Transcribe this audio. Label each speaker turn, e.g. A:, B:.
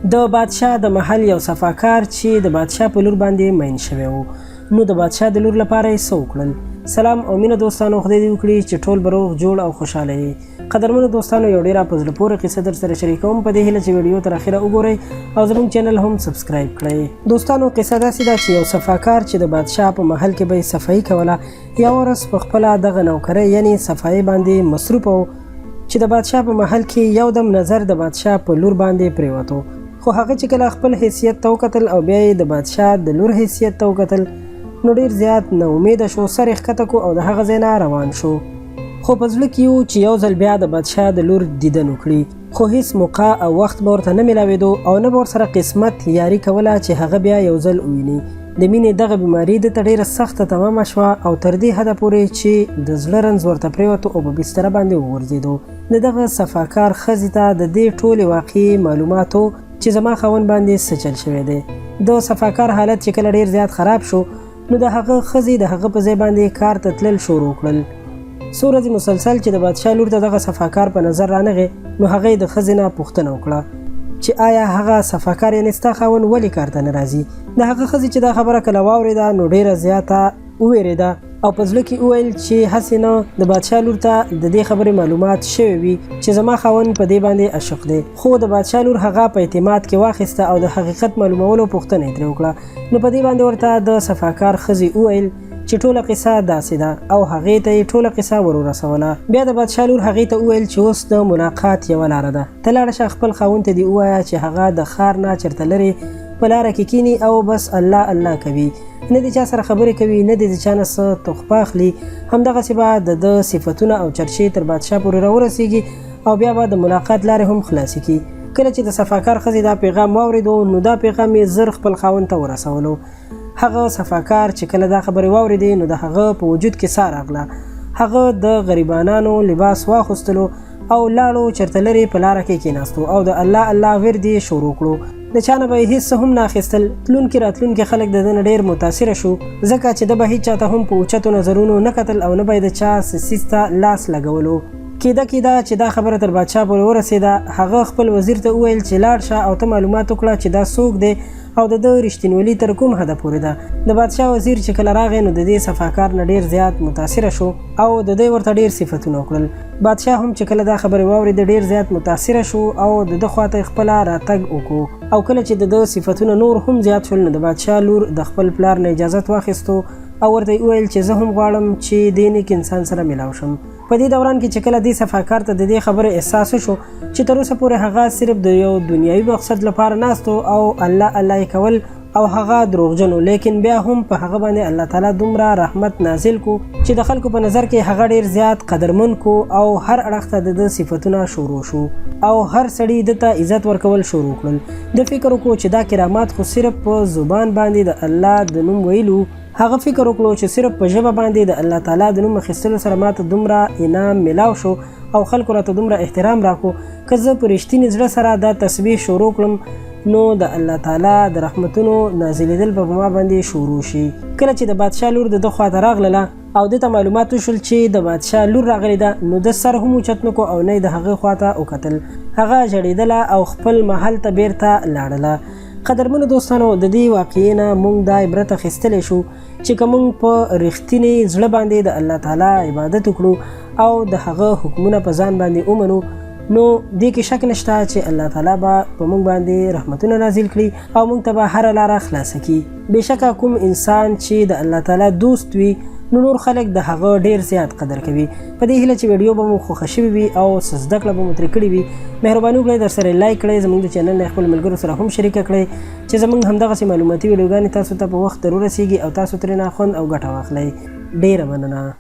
A: د بادشاه د محل یو صفاکار چې د بادشاه په لور باندې مین شوی و، نو د بادشاه د لور لپاره یې څه وکړل؟ سلام او مینه دوستانو، خدای دې وکړي چې ټول به روغ جوړ او خوشحاله یئ. قدرمنو دوستانو، یو ډیره په زړه پورې قصه در سره شریکوم، په دې هیله چې ویډیو تر اخره وګورئ او زموږ چینل هم سبسکرایب کړئ. دوستانو، قصه داسې ده چې یو صفاکار چې د بادشاه په محل کې به یې صفایي کوله، یوه ورځ په خپله دغه نوکرۍ یعنی صفایي باندې مصروف و چې د بادشاه په محل کې یو دم نظر د بادشاه په لور باندې پریوتو. خو هغه چې کله خپل حیثیت ته وکتل او بیا یې د بادشاه د لور حیثیت ته وکتل، نو ډیر زیات نا امیده شو، سر یې ښکته کو او د هغه ځای نه روان شو. خو په زړه کې و چې یو ځل بیا د بادشاه د لور دیدن وکړي، خو هیڅ موقع او وخت به ورته نه ملاوېدو او نه به ورسره قسمت یاري کوله چې هغه بیا یو ځل وویني. د مینې دغه بیماري ده ته ډیره سخته تمامه شوه او تر دې حده پورې چې د زړه رنځ ورته پریوتو او په بستره باندې وغورځېدو. د دغه صفاکار ښځې ته د دې ټولې واقعې معلوماتو چې زما خاوند باندې څه چل شوی دی. د صفاکار حالت چې کله ډیر زیات خراب شو، نو د هغه ښځې د هغه په ځای باندې کار ته تلل شروع کړل. څو ورځې مسلسل چې د بادشاه لور ته دغه صفاکار په نظر رانغی، نو هغه یې د ښځې نه پوښتنه وکړه چې آیا هغه صفاکار یعنې ستا خاوند ولې کار ته نه راځي؟ د هغه ښځې چې دا خبره کله واورېده، نو ډېره زیاته ووېرېده او په زړه کې وویل چې هسې نه د بادشاه لور ته د دې خبرې معلومات شوی وي چې زما خاوند په دې باندې عاشق دی. خو د بادشاه لور هغه په اعتماد کې واخیسته او د حقیقت معلومولو پوښتنه یې ترې وکړه. نو په دې باندې ورته د صفاکار ښځې وویل چې ټوله قصه داسې ده او هغې ته یې ټوله قصه ورورسوله. بیا د بادشاه لور هغې ته وویل چې اوس د ملاقات یوه لاره ده، ته لاړه شه، خپل خاوند ته دې ووایه چې هغه د ښار نه چېرته لرې په لاره کې کینی او بس الله الله کوي، نه د چا سره خبرې کوي، نه د چا نه څه تخپه اخلي. همدغسې به د ده صفتونه او چرچې تر بادشاه پورې راورسیږي او بیا به د ملاقات لارې هم خلاصې کړي. کله چې د صفاکار ښځې دا پیغام واورېدو، نو دا پیغام یې زر خپل خاوند ته ورسولو. هغه صفاکار چې کله دا خبرې واورېدې، نو د هغه په وجود کې ساه راغله. هغه د غریبانانو لباس واخوستلو او لاړو، چرته لرې په لاره کې کېناستو او د الله الله ورد یې شروع کړو. د چا نه به یې هیڅ څه هم نه اخیستل. تلونکي راتلونکي خلک د ده نه ډېر متاثره شو، ځکه چې ده به هیچا ته هم په اوچتو نظرونو نه کتل او نه به یې د چا څه څیز ته لاس لګولو. کېده کېده چې دا خبره تر بادشاه پورې ورسېده. هغه خپل وزیر ته وویل چې لاړ شه او ته معلومات وکړه چې دا څوک دی او د ده رښتینولي تر کوم حده پورې ده. د بادشاه وزیر چې کله راغی، نو د دې صفاکار نه ډېر زیات متاثره شو او د ده ورته ډېر صفتونه وکړل. بادشاه هم چې کله دا خبرې واورېدې، ډېر زیات متاثره شو او د ده خواته یې خپله راتګ وکړو. او کله چې د ده صفتونه نور هم زیات شول، نو د بادشاه لور د خپل پلار نه اجازت واخیستو او ورته یې وویل چې زه هم غواړم چې دې نیک انسان سره ملاو شم. په دې دوران کې چې کله دې صفاکار ته د دې خبرې احساس وشو چې تر اوسه پورې هغه صرف د یو دنیوي مقصد لپاره ناست او الله الله یې کول او هغه دروغجن و، لیکن بیا هم په هغه باندې الله تعالی دومره رحمت نازل کو چې د خلکو په نظر کې هغه ډیر زیات قدرمن کو او هر اړخ ته د ده صفتونه شروع شو او هر سړي ده ته عزت ورکول شروع کړل. ده فکر وکړو چې دا کرامات خو صرف په زبان باندې د الله د نوم ویلو. هغه فکر وکړو چې صرف په ژبه باندې د الله تعالی د نوم اخیستلو سره ماته دومره انعام ملاو شو او خلکو راته دومره احترام راکو، که زه په رښتیني زړه سره دا تسبیح شروع کړم، نو د الله تعالی د رحمتونو نازلېدل به په ما باندې شروع شي. کله چې د بادشاه لور د ده خواته راغلله او ده ته معلومات وشول چې د بادشاه لور راغلې ده، نو ده سر هم اوچت نه کو او نه یې د هغه خواته وکتل. هغه ژړېدله او خپل محل ته بیرته لاړله. قدرمنو دوستانو، د دې واقعې نه مونږ دا عبرت اخیستلی شو چې که مونږ په رښتیني زړه باندې د الله تعالی عبادت وکړو او د هغه حکمونه په ځان باندې ومنو، نو دې کې شک نشته چې الله تعالی به په مونږ باندې رحمتونه نازل کړي او مونږ ته به هره لاره خلاصه کړي. بېشکه کوم انسان چې د الله تعالی دوست وي، نو نور خلک د هغه ډیر زیات قدر کوي. په دې هیله چې ویډیو به مو خوښه شوې وي او څه زده کړه به مو ترې کړې وي. مهرباني وکړئ در سره لایک کړئ، زموږ د چینل نه خپل ملګرو سره هم شریکه کړئ چې زموږ همدغسې معلوماتي ویډیوګانې تاسو ته په وخت در ورسیږي او تاسو ترې نه خوند او ګټه واخلئ. ډیره مننه.